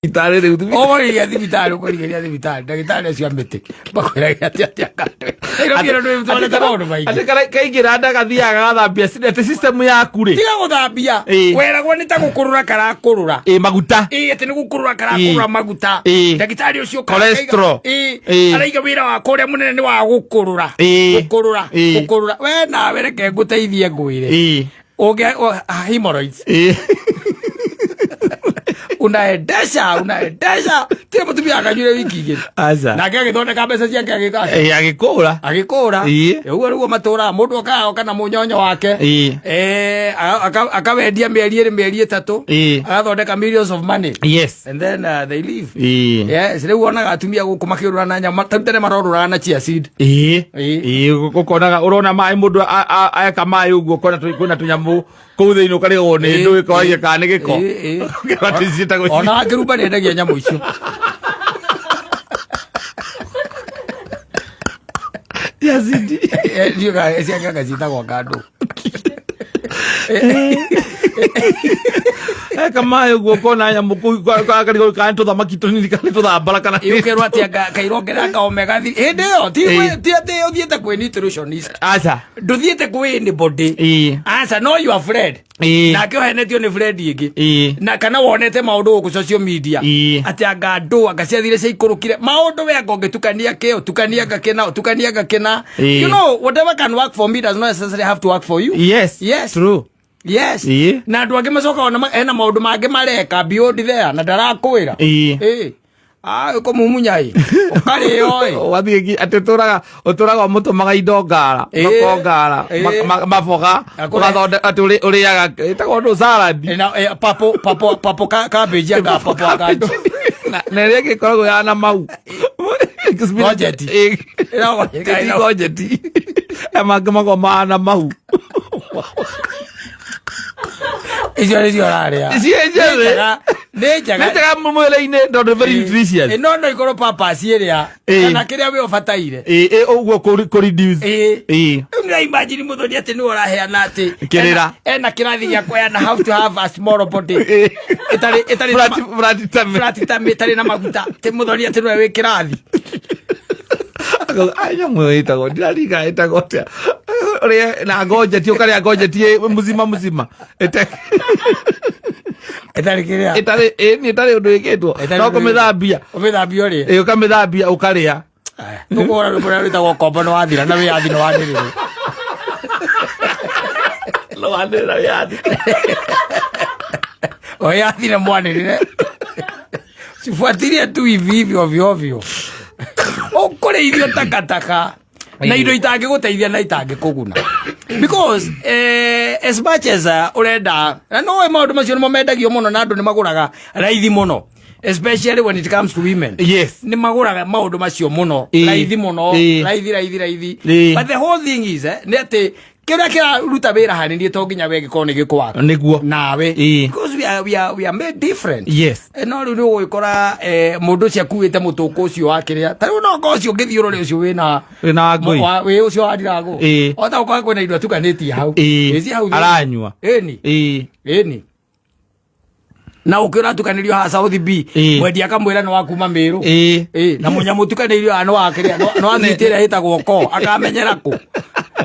Thibitarĩ rĩu. Ũkũrigĩria thibitarĩ, ũkũrigĩria thibitarĩ, ndagĩtarĩ acio a mĩtĩ makwĩraga atĩ atĩa kando. Nairobi ĩno ndwĩtwarĩte maũndũ maingĩ. Atĩ kaingĩra nda gathiaga gagathambia atĩ system yaku rĩ. Tiga gũthambia. Ĩĩ. Weragwo nĩ ta gũkũrũra karakũrũra. Ĩ maguta. Ĩĩ, atĩ nĩ gũkũrũra karakũrũra Ĩĩ. maguta. Ĩĩ. Ndagĩtarĩ ũcio ũkaga Cholesterol. Ĩĩ. Ĩĩ. Araiga wĩra wako ũrĩa mũnene nĩ wa gũkũrũra. Ĩĩ. Gũkũrũra. Ĩĩ. Gũkũrũra. We nawe reke ngũteithie ngwĩre. Ĩ. Ũngĩ hemorrhoids. Ĩ. Unaendesha, unaendesha. Tira mũtumia akanyuire wiki igĩrĩ. Aca. Nake agĩthondeka mbeca ciake agĩka atĩa? Ĩ agĩkũra. Agĩkũra. Ĩĩ. Ũguo nĩguo matũraga mũndũ okaga oka na mũnyonyo wake. Ĩ. Akawendia mĩeri ĩrĩ mĩeri ĩtatũ. Ĩĩ. Agathondeka millions of money. Yes. And then they leave. Ĩ. Yes, rĩu wonaga atumia gũkũ makĩũrũra na nyama, ta rĩu tene marorũraga na chia seed. Ĩ. Ĩ. Ĩ ũkonaga ũrona maĩ mũndũ eka maĩ ũguo ũkona kwĩna tũnyamũ kũu thĩinĩ ũkarigwo nĩ Ĩ, ndũĩ koragia ĩ, kana nĩ gĩko. ĩ, ĩ. Ũkera atĩ ciĩtagwo Ona wakĩrumba nĩ endagia nyamũ icio. chia seed. Ndiũĩ kana ciake anga ciĩtagwo kandũ. Eka maĩ ũguo ũkona nyamũ kũu karigwo kana nĩ tũthamaki tũnini kana nĩ tũthambara kana Ĩ, ũkerwo atĩ anga kairongerera ka omega 3 hĩndĩ ĩyo Ĩ. ti atĩ ũthiĩte kwĩ nutritionist. Aca. Ndũthiĩte kwĩ anybody. Ĩ. Aca, no your friend. Ĩ. Nake ũhenetio nĩ friend ĩngĩ. Ĩ. Na kana wonete maũndũ gũkũ social media. Ĩ. Atĩ anga andũ anga ciathire ciaikũrũkire maũndũ we anga ũngĩtukania kĩ ũtukania anga kĩna ũtukania anga kĩna. Ĩ. You know, whatever can work for me does not necessarily have to work for you. Yes. Yes. True. Yes. Ĩ. Na andũ angĩ macokaga ona ena maũndũ mangĩ mareka beyond there na ndarakwĩra. Ĩ. Ĩ. Ah, ũkũmumunya ĩ. Ũkarĩo ĩ. Ũgathiĩ atĩ ũtũraga ũtũraga ũmũtũmaga indo ngara Ĩ. mako ngara Ĩ. maboga Akũre- ũgathondeka atĩ ũrĩaga ĩtagwo ndũ salad. Na papo papo papo ka cabbage anga papo anga. Na ĩrĩa ĩngĩ ĩkoragwo ya na mau. Courgette. Ĩ. Ĩragwo- Ti courgette. Aya mangĩ makoragwo mahana mau. Icio nĩcio ũrarĩa. Icio Nĩ njĩthĩ. njega. Nĩ njega. Nĩ njega mwĩrĩ-inĩ tondũ very nutritious. Ĩ, no no ikorwo papas ĩrĩa Ĩ. kana kĩrĩa we ũbataire. Ĩ, ĩ, ũguo kũ reduce. Ĩ. Ĩ. Rĩu nĩ imagine mũthoni atĩ nĩwe ũraheana atĩ Kĩrĩra. ena kĩrathi gĩa kũheana how to have a small body. Ĩ. Ĩtarĩ ĩtarĩ na Flat tummy. flat tummy ĩtarĩ na maguta. Atĩ mũthoni atĩ nĩwe wĩ kĩrathi. Ai, nyamũ ĩyo ĩtagwo ndiraririkana ĩtagwo atĩa ũrĩe na ngonjeti ũkarĩa ngonjeti ĩ mzima mzima Ĩtarĩ kĩrĩa. ĩtarĩ ĩni ĩtarĩ ũndũ ĩkĩtwo Ĩtarĩ no ũndũ kũmĩthambia Ũmĩthambia ũrĩe. ĩ ũkamĩthambia ũkarĩa Tũkũhũra rwĩmbo rũrĩa rwĩtagwo kombo nĩ wathira na wĩyathi nĩ wanĩrĩrwo. no wanĩrĩra wĩyathi. Wĩyathi nĩ mwanĩrĩre. Sifuatilie tu hivi hivi ovyo ovyo. Ũkũrĩithio takataka na indo itangĩgũteithia na itangĩkũguna. Because as much as ũrenda na no maũndũ macio nĩmo mendagio mũno na andũ nĩ magũraga raithi mũno especially when it comes to women. Yes. Nĩ magũraga maũndũ macio mũno Ĩ. raithi mũno Ĩ. raithi raithi raithi. Ĩ. But the whole thing is nĩ atĩ kĩrĩa kĩraruta wĩra harĩ niĩ to nginya we gĩkorwo nĩ gĩkwaka Nĩguo. nawe. Ĩ. Because we are made different. Yes. No rĩu nĩ ũgũgĩkora mũndũ ũcio akuĩte mũtũkũ ũcio wa kĩrĩa ta rĩu no korwo ũcio ũngĩthiĩ ũrore ũcio wĩna Wĩna wa ngũi. wĩ ũcio wa ndirangũ Ĩ. ota gũkorwo kwĩna indo atukanĩtie hau Ĩ. Ĩ, ci hau thĩinĩ. Aranyua. Ĩni. Ĩ. Ĩni. Na ũkĩ ũratukanĩrio haha South B Ĩ. mwendia akamwĩra nĩ wa kuma Mĩrũ. Ĩ. Ĩ, na mũnyamũ ũtukanĩirio haha nĩ wa kĩrĩa nĩ wa mĩtĩ ĩrĩa ĩtagwo ko akamenyera kũ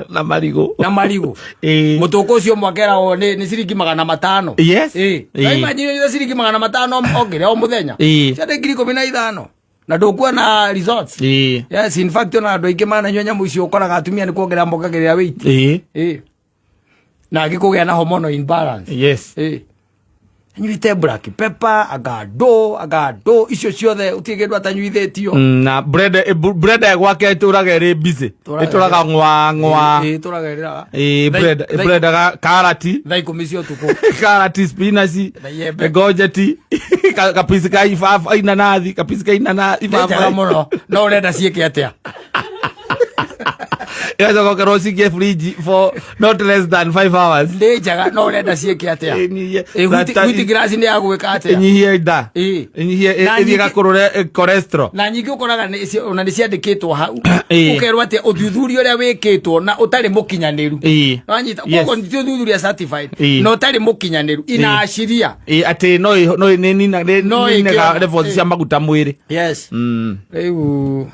Na marigũ. Na marigũ. Ĩ. Mũtũkũ ũcio mwakeragwo nĩ ciringi 500. Yes. Ĩ. Ĩ. Imagine ciringi 500 ongere o mũthenya. Ĩ. Ciarĩ 15,000 na ndũkuona results. Ĩ. Yes, in fact ona andũ aingĩ mananyua nyamũ icio ũkoraga atumia nĩ kuongerera mongagĩrĩra weight. Ĩ. Ĩ. Na angĩ kũgĩa na hormonal imbalance. Yes. Ĩ. Anyuĩte black pepper, anga ndũ, anga ndũ, icio ciothe gũtirĩ kĩndũ atanyuithĩtio. Na bread gwake ĩtũraga ĩrĩ busy. Ĩtũraga Ĩtũraga ng'wa ng'wa. Ĩ, ĩtũraga ĩrĩraga. Ĩ, bread bread karati. Thaa 10 cia ũtukũ. Karati, spinach, Na iembe. ngojeti, kapisi ka ibaba, inanathi, kapisi ka inanathi, Nĩ njega ibaba. mũno. No ũrenda ciĩke atĩa? Ĩgacoka ũkerwo cikie fridge for not less than 5 hours. Nĩ njega, no ũrenda ciĩke atĩa? Ĩnyihie- Wheat grass nĩ ya gwĩka atĩa? Ĩnyihie nda. Ĩĩ. Ĩnyihie Na ĩthiĩ nyingĩ- ĩgakũrũre cholesterol. Na nyingĩ ũkoraga ona nĩ ciandĩkĩtwo hau. Ĩĩ. Ũkerwo atĩ ũthuthuria ũrĩa wĩkĩtwo na ũtarĩ mũkinyanĩru. Ĩĩ. Wanyita? Yes. Koguo ti ũthuthuria certified Ĩĩ. na ũtarĩ mũkinyanĩru inaashiria. Ĩĩ, atĩ no no nĩ nina nĩ No ninaga ĩkĩona. levels cia maguta mwĩrĩ. Yes. Rĩu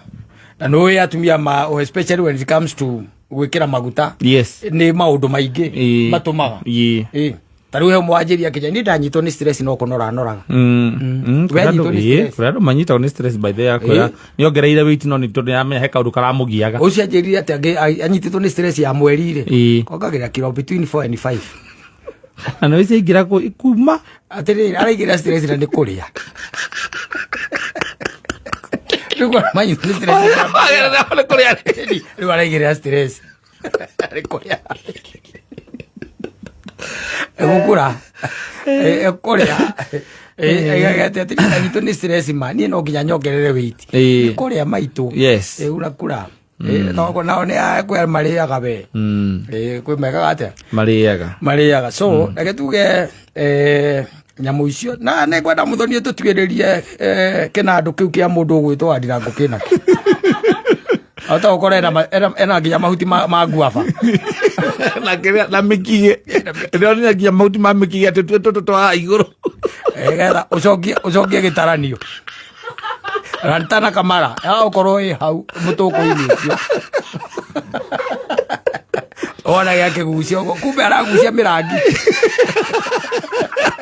na nĩ atumia ma, oh, especially when it comes to gwĩkĩra maguta, nĩ maũndũ maingĩ matũmaga. Ĩĩ. Ta rĩu he mwanjĩria akĩnjĩra niĩ ndanyitwo nĩ stress no kũnora noraga. We anyitwo nĩ stress. Kũrĩ andũ manyitagwo nĩ stress, by the way, akwĩra nĩ ongereire weight, no nĩ tondũ nĩaramenya he kaũndũ karamũgiaga. Ũcio anjĩrire atĩ anyitĩtwo nĩ stress ya mweri rĩ, ongagĩrĩra kiro between 4 and 5. Na nĩ ciaingĩra kuma. Atĩrĩrĩ, araigĩrĩra stress na nĩ kũrĩa. Rĩu kwa manyitwo nĩ stress Nĩ kũrĩa. Rĩu araigĩrĩra stress nĩ kũrĩa, egũkũra, ekũrĩa atĩ anyitwo nĩ stress ma niĩ no nginya nyongerere weight. Nĩ kũrĩa maitũ. Ũrakũra tondũ nao nĩ kwĩ marĩaga we. Kwĩ mekaga atĩa? Marĩaga. Marĩaga. So reke tuge nyamũ icio na nĩ ngwenda mũthonie tũtuĩrĩrie kĩnandũ kĩu kĩa mũndũ ũgwĩtwo Wandirangũ kĩnakĩo ota gũkorwo ena nginya mahuti ma guava. Na kĩrĩa na mĩkige ndĩronire nginya mahuti ma mĩkige atĩ tue tũtũ twa igũrũ. Getha ũcokie gĩtaranio rantana kamara ya ũkorwo ĩ hau mũtũkũ-inĩ ũcio wona gĩakĩgucia ũguo, kumbe aragucia mĩrangi.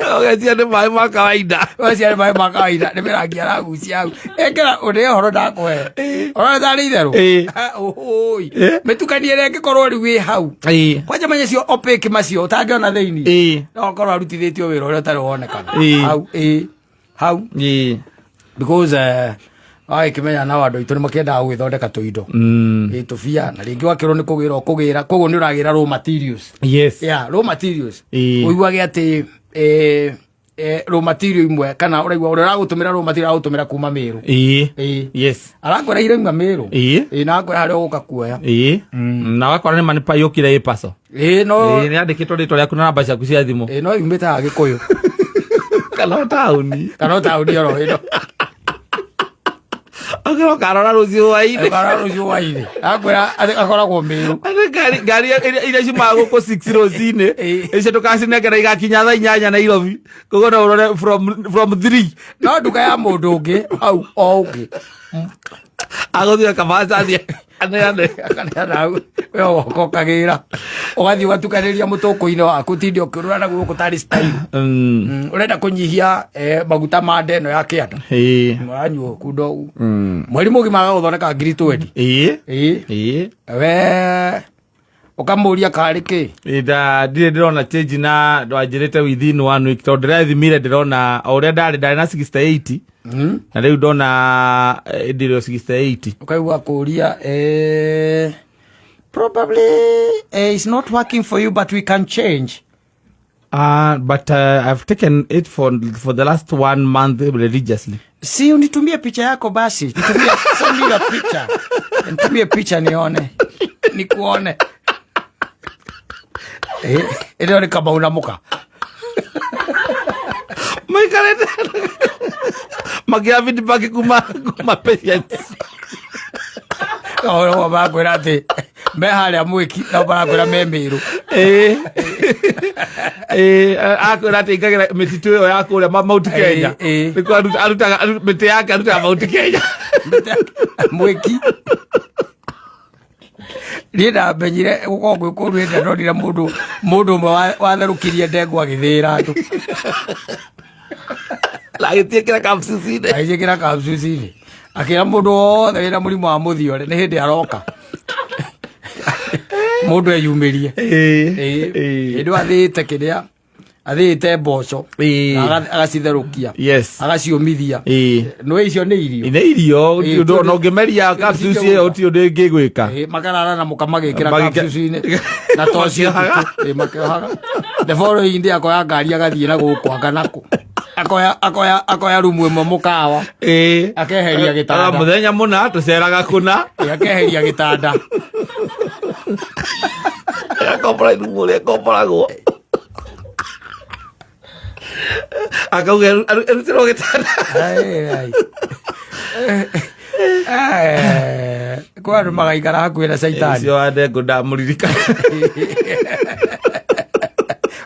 Ũgecia nĩ maĩ ma kawaida. Ũcio nĩ maĩ ma kawaida, nĩ mĩrangi aragucia hau. Ĩkĩra ũrĩa ũhoro ndakũhe ũrona tarĩ itherũ. Ũhũi. Mĩtukanie ĩrĩa ĩngĩkorwo rĩu ĩ hau, kwanja menya cio opaque macio ũtangĩona thĩinĩ, no ũkorwo arutithĩtio wĩra ũrĩa ũtarĩ wonekana hau, ĩĩ, hau, because wagĩkĩmenya nao andũ aitũ nĩ makĩendaga gũgĩthondeka tũindo. Ĩ tũbia na rĩngĩ wakĩrwo nĩ kũgĩra ũkũgĩra, koguo nĩ ũragĩra raw materials. Yeah, raw materials. Ũiguage atĩ raw material imwe kana ũraigua ũrĩa ũragũtũmĩra raw material aragũtũmĩra kuma Mĩrũ. Arakwĩra irauma Mĩrũ. Ĩĩ, na akwĩra harĩa ũgũka kuoya. Ĩĩ, na wakora nĩ manipa yũkire ĩ paco. Ĩĩ, no Ĩĩ, nĩ yandĩkĩtwo rĩtwa rĩaku na namba ciaku cia thimũ. Ĩĩ, no yumĩte haha Gĩkũyũ. Kana o taũni. Kana o taũni oro ĩno. Ũkĩra ũkarora rũciũ hwaĩ-inĩ. Ũkarora rũciũ hwaĩ-inĩ akwĩra atĩ akoragwo Mĩrũ. Atĩ ngari iria ciumaga gũkũ 6 rũcinĩ, icio ndũkacinengera igakinya thaa 8 Nairobi, koguo no ũrore from 3. No nduka ya mũndũ ũngĩ hau o ũngĩ. Agũthiĩ kabaca athiĩ aneane. Akaneana hau, we ũgoka ũkagĩra ũgathiĩ ũgatukanĩria mũtũkũ-inĩ waku, tinde ũkĩũrũra na gũkũ tarĩ style. Ũrenda kũnyihia maguta ma nda ĩno ya kĩanda. Ũranyua kunda ũguo mweri mũgima agagũthondeka ngiri 20. Ĩĩ. We ũkamũria karĩ kĩ. Nda ndirĩ ndĩrona change na wanjĩrĩte within one week, tondũ ndĩrethimire ndĩrona o ũrĩa ndarĩ na 68, na rĩu ndona ndĩrĩ o 68. Ũkaigua kũria, probably it's not working for you, but we can change. But I've taken it for the last one month religiously. Si unitumie picha yako basi, nitumie, send me your picture, nitumie picha nione, nikuone. Ĩrĩo nĩ kama unamuka. Maikarĩte makĩoya feedback kuma patients. Ũguo marakwĩra atĩ me harĩa mwĩki no marakwĩra me Mĩrũ. Ĩĩ, akwĩra atĩ aingagĩra mĩtitũ ĩyo ya kũrĩa Mount Kenya. Nĩkuo arutaga mĩtĩ yake, arutaga Mount Kenya. Mwĩki niĩ ndamenyire gũkorwo gwĩ kũru hĩndĩ ĩrĩa ndonire mũndũ ũmwe watherũkirie ndengũ agĩthĩĩra andũ. Na agĩtiĩkĩra kapsuci-inĩ. Agĩciĩkĩra kapsuci-inĩ, akĩra mũndũ wothe wĩna mũrimũ wa mũthiore nĩ hĩndĩ aroka mũndũ eyumĩrie. Hĩndĩ ĩyo athĩĩte kĩrĩa athĩĩte mboco, na agacitherũkia, agaciũmithia. Nĩ icio nĩ irio. Nĩ irio. Ũndũ ona ũngĩmeria capsules ĩyo ũtirĩ ũndũ ĩngĩgwĩka. Ĩĩ, makarara na mũka magĩkĩra capsules-inĩ na toci. Makĩohaga. Ũtukũ. Ĩĩ, makĩohaga. The following day akoya ngari agathiĩ na gũkũ anga nakũ. Akoya akoya akoya rumu ĩmwe mũkawa. Ĩĩ. Akeheria gĩtanda. Ah, mũthenya mũna tũceraga kũna. Ĩ, akeheria gĩtanda. Agakombora irumu ũrĩa ĩkomboragwo. Akauga erutĩrwo gĩtanda. Ai, ai. Eh, kwa andũ magaikara hakuhĩ na caitani. Ũcio wa ndengũ ndamũririkana.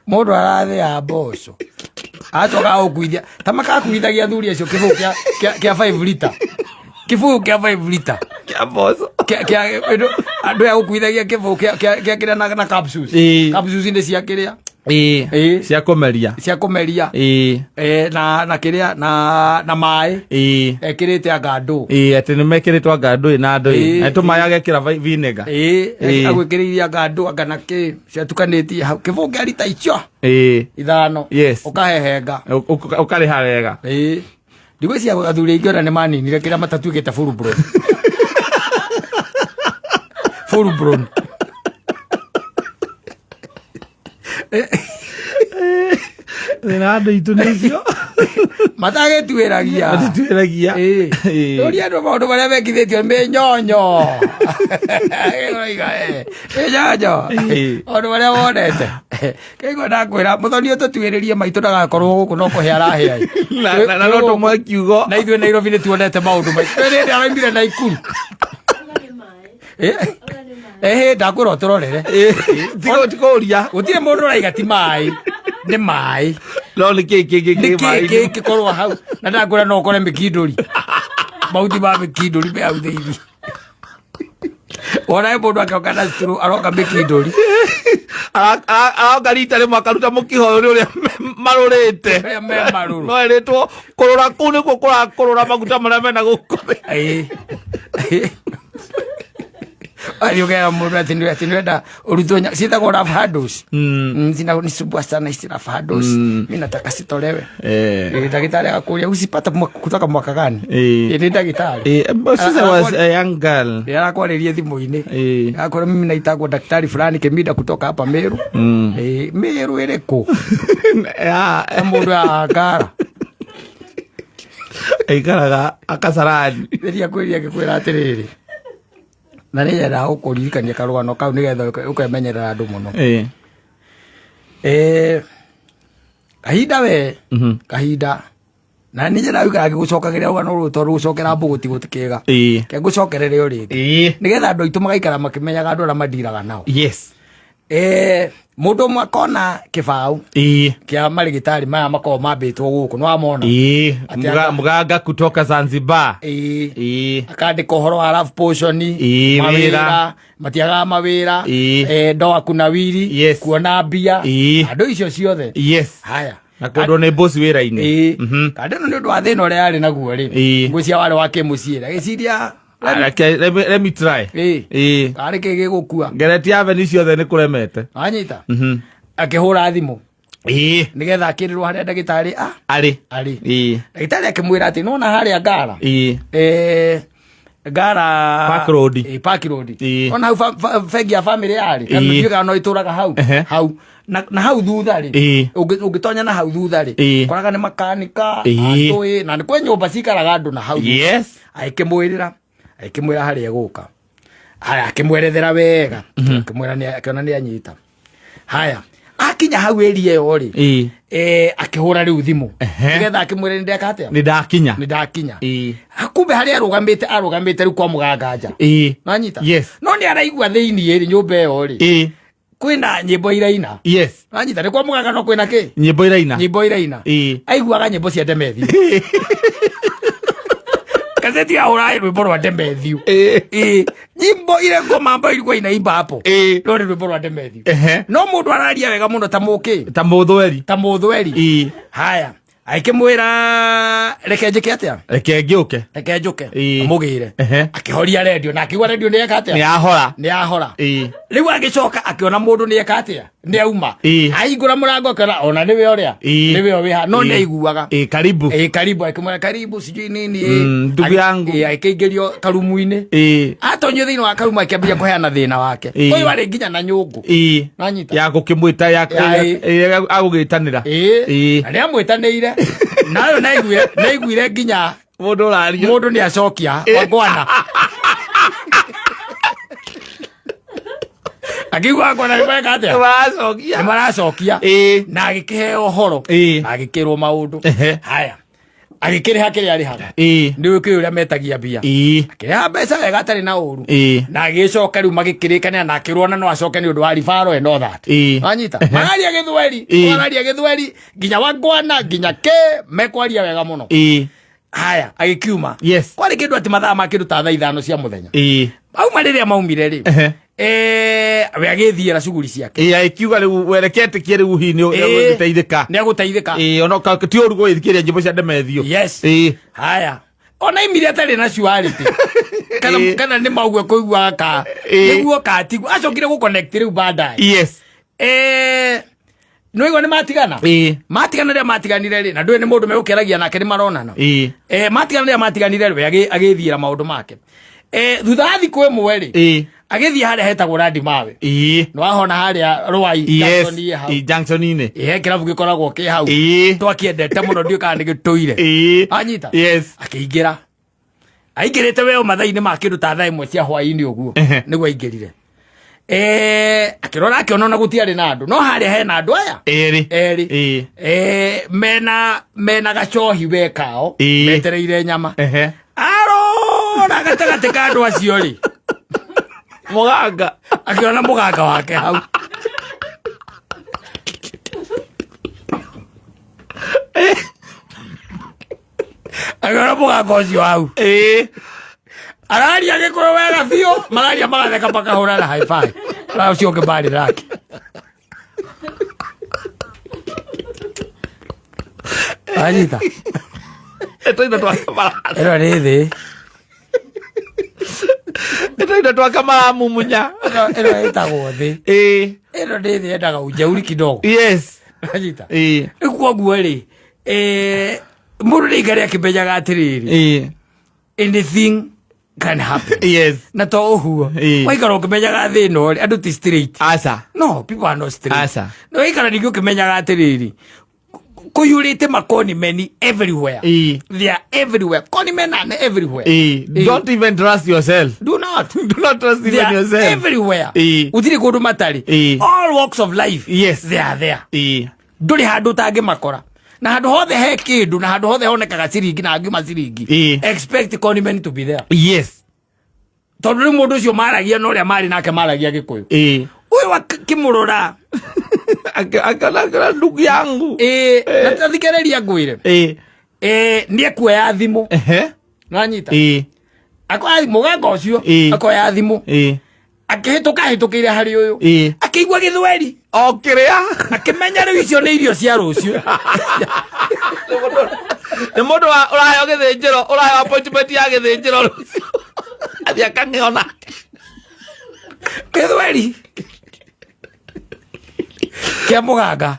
Mũndũ arathĩa mboco. Acoka agũkuithia. Ta makakuithagia athuri acio kĩbũyũ kĩa kĩa 5 lita. Kĩbũyũ kĩa 5 lita. Kĩa mboco. Kĩa kĩa andũ aya gũkuithagia kĩbũyũ kĩa kĩa kĩa kĩrĩa na capsules. Ĩĩ. Capsules nĩ cia kĩrĩa. Ĩĩ. Ĩĩ. Cia kũmeria. Cia kũmeria. Ĩĩ. Eh, na kĩrĩa na maĩ. Ĩĩ. Ekĩrĩte anga ndũ. Ĩĩ, atĩ nĩ mekĩrĩtwo anga ndũĩ na ndũĩ. Ĩĩ. Na tũmaĩ agekĩra vinegar. Ĩĩ, Ĩĩ. agwĩkĩrĩirie anga ndũ anga na kĩ ciatukanĩtie hau kĩbũyũ kĩa rita icio Ĩĩ. ithano. Yes. Ũkahehenga. Ũkarĩha wega. Ĩĩ. Ndigwĩciria athuri aingĩ ona nĩ maninire kĩrĩa matatuĩkĩte full blown. Full blown. Thĩna wa andũ aitũ nĩ icio. Matagĩtuĩragia. Matituĩragia. Ĩĩ. Ĩĩ. Ũria andũ maũndũ marĩa mekithĩtio mĩnyonyo. Ũroiga, eh, mĩnyonyo. Ĩĩ. Maũndũ marĩa wonete. Kĩigua ndakwĩra mũthoni ũtũtuĩrĩrie maitũ ndagakorwo gũkũ no kũhĩa arahĩa. Na no tũmwe kiugo. Na ithuĩ Nairobi nĩ tuonete maũndũ maitũ. Twĩ hĩndĩ araumire Naikuru. Ĩhĩ ndakwĩra ũtũrorere. Tikũria. Gũtirĩ mũndũ ũraiga ti maĩ. Nĩ maĩ. No nĩ kĩĩ kĩngĩ Nĩ kĩ kĩĩ maĩ-inĩ? kĩngĩkorwo hau? Na ndakwĩra no ũkore mĩkindũri. Mahuti ma mĩkindũri me hau thĩinĩ. Wona mũndũ akĩoka na cituru aroka mĩkindũri. Aroka rita rĩmwe akaruta mũkiho ũyũ ũrĩa marũrĩte. Ũrĩa me marũrũ. No ĩrĩtwo kũrũra kũu nĩkuo kũrakũrũra maguta marĩa mena gũkũ. Ĩĩ. Athiĩ ũkera mũndũ atĩ atĩ nĩwenda ũrutwo ciĩtagwo rough handles. Zinanisumbua sana hizi rough handles. Mimi nataka sitolewe. Eh. Ndagĩtarĩ agakũria usipata kutoka mwaka gani? Ĩĩ. Nĩ ndagĩtarĩ. Since I was a young girl. Arakwarĩria thimũ-inĩ. Ĩĩ. Akwĩra mimi naitagwo daktari fulani Kĩminda kutoka hapa Meru. Ĩĩ, Meru ĩrĩkũ? Ya, Na mũndũ ya Ngara. aikaraga akasarani. Rĩrĩa kwĩria ngĩkwĩra atĩrĩrĩ. Na nĩ nyendaga gũkũririkania karũgano kau nĩgetha ũkemenyerera andũ mũno. Ĩĩ. Kahinda we, kahinda. Na nĩ nyendaga gũikara ngĩgũcokagĩria rũgano rũrũ tondũ gũcokera mbũgũ ti gũtikĩga. Ĩĩ. Reke ngũcokerere o rĩngĩ. Ĩĩ. Nĩgetha andũ aitũ magaikara makĩmenyaga andũ arĩa mandiraga nao. Yes. Mũndũ ũmwe akona kĩbaũ Ĩĩ. kĩa marĩgĩtarĩ maya makoragwo mambĩtwo gũkũ, nĩ wamona? Ĩĩ. Atĩ anga- Mganga kutoka Zanzibar. Ĩĩ. Ĩĩ. Akandĩka ũhoro wa love potion, Ĩĩ, mawĩra, wĩra. matiagaga mawĩra, Ĩĩ. ndoa kunawiri, Yes. kuona mbia, Ĩĩ. andũ icio ciothe. Yes. Haya. Na kwendwo nĩ boss wĩra-inĩ. Ĩĩ. Mhm. Kandĩ ĩno nĩ ũndũ wa thĩna ũrĩa yarĩ naguo rĩ. Ĩĩ. Ngwĩciria warĩ wa kĩmũciĩ. Agĩciria, Reke, let me try. Ĩĩ. Ĩĩ. Karĩ kĩ gĩgũkua. Ngeretie avenue ciothe nĩ kũremete. Wanyita? Akĩhũra thimũ. Ĩĩ. Nĩgetha akĩrĩrwo harĩa ndagĩtarĩ Arĩ. arĩ. Ĩĩ. Ndagĩtarĩ akĩmwĩra atĩ nĩwona harĩa Ngara. Ĩĩ. Ngara Park Road. Ĩĩ, Park Road. Ĩĩ. Ona hau bengi ya family yarĩ. Kana Ĩĩ. ndiũĩ kana no ĩtũraga hau. Ehe. Hau. Na hau thutha rĩ. Ĩĩ. Ũngĩtonya na hau thutha rĩ. Ĩĩ. Koraga nĩ makanika, Ĩĩ. atũĩ, na nĩ kwĩ nyũmba cikaraga andũ na hau thutha. Yes. Agĩkĩmwĩrĩra, agĩkĩmwĩra harĩa egũka. Haya, akĩmwerethera wega. Akĩmwĩra nĩ, akĩona nĩ anyita. Haya, akinya hau area ĩyo rĩ. Ĩĩ. Akĩhũra rĩu thimũ. Ehe. Nĩgetha akĩmwĩre nĩ ndeka atĩa? Nĩ ndakinya. Nĩ ndakinya. Ĩĩ. Kumbe harĩa arũgamĩte rĩu kwa mũganga nja. Ĩĩ. Nanyita? Yes. No nĩ araigua thĩinĩ rĩ, nyũmba ĩyo rĩ. Ĩĩ. Kwĩna nyĩmbo iraina. Yes. Nanyita, nĩ kwa mũganga no kwĩna kĩ? Nyĩmbo iraina. Nyĩmbo iraina. Ĩĩ. Aiguaga nyĩmbo cia Demethiũ. Gazeti ya ũraĩ rwĩmbo rwa Demethiũ. Ĩĩ. Ĩĩ. Nyimbo ile ngoma ambayo ilikuwa inaimba hapo. Ĩĩ. No nĩ rwĩmbo rwa Demethiũ. Ehe. No mũndũ araria wega mũno ta mũkĩ. Ta mũthweri. Ta mũthweri. Ĩĩ. Haya. Akĩmwĩra reke njĩke atĩa? Reke ngĩũke. Reke njũke. Ĩĩ. Amũgĩre. Ehe. Akĩhoria redio na akĩigua redio nĩ eka atĩa? Nĩ yahora. Nĩ yahora. Ĩĩ. Rĩu agĩcoka akĩona mũndũ nĩ eka atĩa? Nĩ auma. Ĩĩ. Ahingũra mũrango akĩona ona nĩwe ũrĩa. Ĩĩ. Nĩwe ũrĩa wĩ haha. No Ĩĩ. nĩ aiguaga. Ĩĩ, karibu. Ĩĩ, karibu. Akĩmwĩra karibu sijui nini. Ndugu yangu. Ĩĩ, akĩingĩrio karumu-inĩ. Ĩĩ. Atonyio thĩinĩ wa karumu akĩambia kũheana thĩna wake. Ĩĩ. Ũyũ arĩ nginya na nyũngũ. Ĩĩ. Nanyita? Ya gũkĩmwĩta ya Ya, ĩĩ. agũgĩtanĩra. Ĩĩ. Ĩĩ. Na nĩ amwĩtanĩire. Nayo naiguire nginya Mũndũ ũraria. Mũndũ nĩ acokia wangwana. Akiuga wangwana nĩ mareka atĩa? Nĩmaracokia. Nĩ maracokia. Na agĩkĩheo ũhoro. Na agĩkĩrwo maũndũ. Haya. Agĩkĩrĩha kĩrĩa arĩhaga. Nĩ ũkĩũĩ ũrĩa metagia mbia. Akĩrĩha mbeca wega atarĩ na ũru. Na agĩcoka rĩu magĩkĩrĩkanĩra na akĩrwo na no acoke nĩ ũndũ wa referral and all that. Wanyita? Mararia gĩthweri, mararia gĩthweri nginya wangwana nginya ke mekwaria wega mũno. Haya, agĩkiuma. Yes. Kwarĩ kĩndũ atĩ mathaa ma kĩndũ ta thaa 5 cia mũthenya. Auma rĩrĩa maumire rĩ. We agĩthiĩra cuguri ciake. Agĩkiuga rĩu wereketĩkie rĩu hihi nĩ ũgũteithĩka. Nĩ agũteithĩka. Ona ti ũru gũgĩthikĩrĩria nyĩmbo cia Ndemethio. Yes. Haya. Ona imire atarĩ na surety. Kana kana nĩ maugue kũigua ka. Nĩguo katigwo. Acokire gũ connect rĩu baadaye. Yes. Nĩwaigua nĩ matigana? Matigana rĩrĩa matiganire rĩ, na ndũĩ nĩ mũndũ megũkĩaragia nake nĩ maronana. Matigana rĩrĩa matiganire rĩ, we agĩthiĩra maũndũ make. Thutha wa thikũ ĩmwe rĩ, agĩthiĩ harĩa hetagwo Randi Mawe. Nĩ wahona harĩa Rwai Yes. Junction ĩ hau. Junction-inĩ. He kĩrabu gĩkoragwo kĩ hau. Twakĩendete mũno ndiũĩ kana nĩ gĩtũire. Anyita? Yes. Akĩingĩra. Aingĩrĩte we o mathaa-inĩ ma kĩndũ ta thaa 1 cia hwaĩ-inĩ ũguo. Nĩguo aingĩrire. Akĩrora akĩona ona gũtiarĩ na andũ. No harĩa hena andũ aya? Erĩ. Erĩ. Mena gacohi we kao. Metereire nyama. Arora gatagatĩ ka andũ acio rĩ. Mũganga. Akĩona mũganga wake hau. Akĩona mũganga ũcio hau. Araria gĩkũyũ wega biũ, mararia magatheka makahũrana high five. Na ũcio ũngĩ marĩ nake. Anyita. Tũindo twa kamara. Ĩno nĩ thĩ. Tũindo twa kamara mumunya. Ĩno ĩtagwo thĩ. Ĩno nĩ thĩ yendaga ujeuri kidogo. Yes. Anyita. Rĩu koguo rĩ, mũndũ nĩ aikare akĩmenyaga atĩrĩrĩ. Anything can happen. Yes. Na to ũguo. Waikara ũkĩmenyaga thĩ ĩno rĩ, andũ ti straight. Aca. No, people are not straight. Aca. Na waikara ningĩ ũkĩmenyaga atĩrĩrĩ, kũiyũrĩte makoni meni everywhere. They are everywhere. Koni men are everywhere. Don't even trust yourself. Do not. Do not trust They even are yourself. everywhere. Gũtirĩ kũndũ matarĩ. All walks of life. Yes. They are there. Ndũrĩ handũ ũtangĩmakora. Na handũ hothe he kĩndũ, na handũ hothe honekaga ciringi na hangiuma ciringi. Expect con men to be there. Yes. Tondũ rĩu mũndũ ũcio maragia na ũrĩa marĩ nake maragia Gĩkũyũ. Ũyũ akĩmũrora. Akĩona ndugu yangu. Na tathikĩrĩria ngwĩre. Nĩ ekuoya thimũ. Nĩwanyita? Akoya mũganga ũcio, akoya thimũ. Akĩhĩtũka ahĩtũkĩire harĩ ũyũ. Akĩigua gĩthweri. O kĩrĩa. Akĩmenya rĩu icio nĩ irio cia rũciũ. Nĩ mũndũ ũraheo gĩthĩnjĩro, ũraheo appointment ya gĩthĩnjĩro rũciũ. Athiĩ akang'eo nake. Gĩthweri. Kĩa mũganga.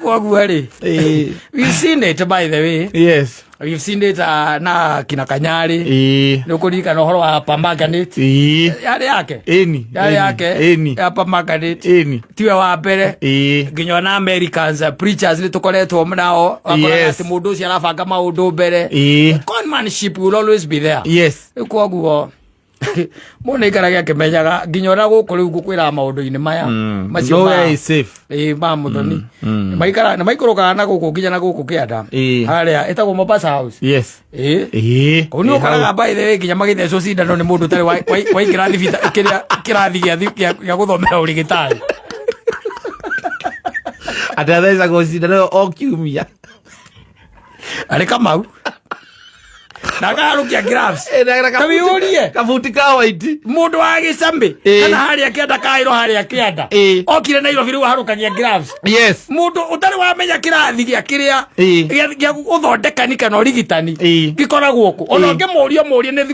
Koguo rĩ. We've seen it by the way. Yes. We've seen it na kina Kanyari. Nĩ ũkũririkana ũhoro wa permanganate. Yarĩ yake. Ĩni. Yarĩ yake. Ĩni. Ya permanganate. Ĩni. Tiwe wa mbere. Nginya ona Americans preachers nĩ tũkoretwo nao. Wakoraga Yes. atĩ mũndũ ũcio arabanga maũndũ mbere. Conmanship will always be there. Yes. Rĩu koguo mũndũ nĩaikarage akĩmenyaga nginya ona gũkũ rĩu ngũkwĩraga maũndũ-inĩ maya. Macio Nowhere is safe. Ma Mũthoni. Nĩ maikũrũkaga na gũkũ nginya na gũkũ kĩanda. Harĩa ĩtagwo Mombasa House. Yes. Kũu nĩ ũkoraga by the way nginya magĩthecwo cindano nĩ mũndũ ũtarĩ waingĩra thibitarĩ kĩrĩa kĩrathi gĩa gũthomera ũrigitani. Atĩ athecagwo cindano o kiumia. Arĩ Kamau. Na akaharũkia gloves. Ta wĩyũrie. Kabuti ka white. Mũndũ wa gĩcamĩ. Kana harĩa kĩanda kaĩro harĩa kĩanda. Okire Nairobi rĩu aharũkagia gloves. Yes. Mũndũ ũtarĩ wamenya kĩrathi gĩa kĩrĩa gĩa gũthondekani kana ũrigitani gĩkoragwo kũ. Ona ũngĩmũria mũrie nĩ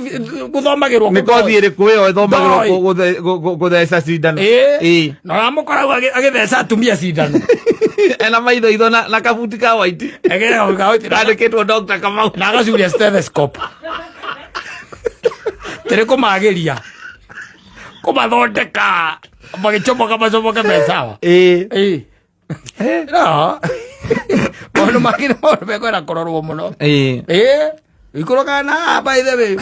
gũthomagĩrwo Nĩ kũ. kothi ĩrĩkũ ĩyo ĩthomagĩrwo Ndoi. gũtheca cindano? Na ũramũkora hau agĩtheca atumia cindano. Ena maitho itho na kabuti ka white. Egere kabuti ka white. Kandĩkĩtwo Dr. Kamau. Na agacuria stethoscope. Tĩrĩ kũmagĩria. Kũmathondeka. Magĩcomoka macomoke me sawa. No. Maũndũ mangĩ nĩ maũndũ mekwenda kũrorwo mũno. Ĩĩ. Ĩĩ, ikũrũkaga na haha, by the way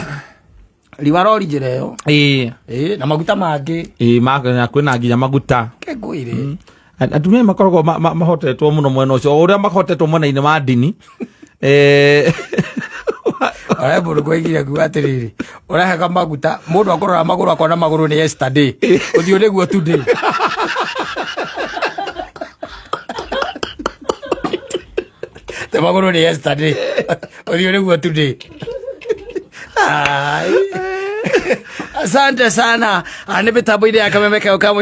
riwarori njĩra ĩyo. Ĩĩ. Ĩĩ, na maguta mangĩ. Ĩĩ, na kwĩna nginya maguta. Kengũire. Atumia makoragwo mahotetwo mũno mwena ũcio, o ũrĩa mahotetwo mwena-inĩ wa ndini. Aya, mũndũ kwaigire kuga atĩrĩrĩ, ũrahaka maguta, mũndũ akũrora magũrũ akona magũrũ nĩ yesterday, ũthiũ nĩguo today. Te magũrũ nĩ yesterday, ũthiũ nĩguo today. Ai. Asante sana. Ah, nĩ mĩtambo-inĩ ya Kameme kau kamwe.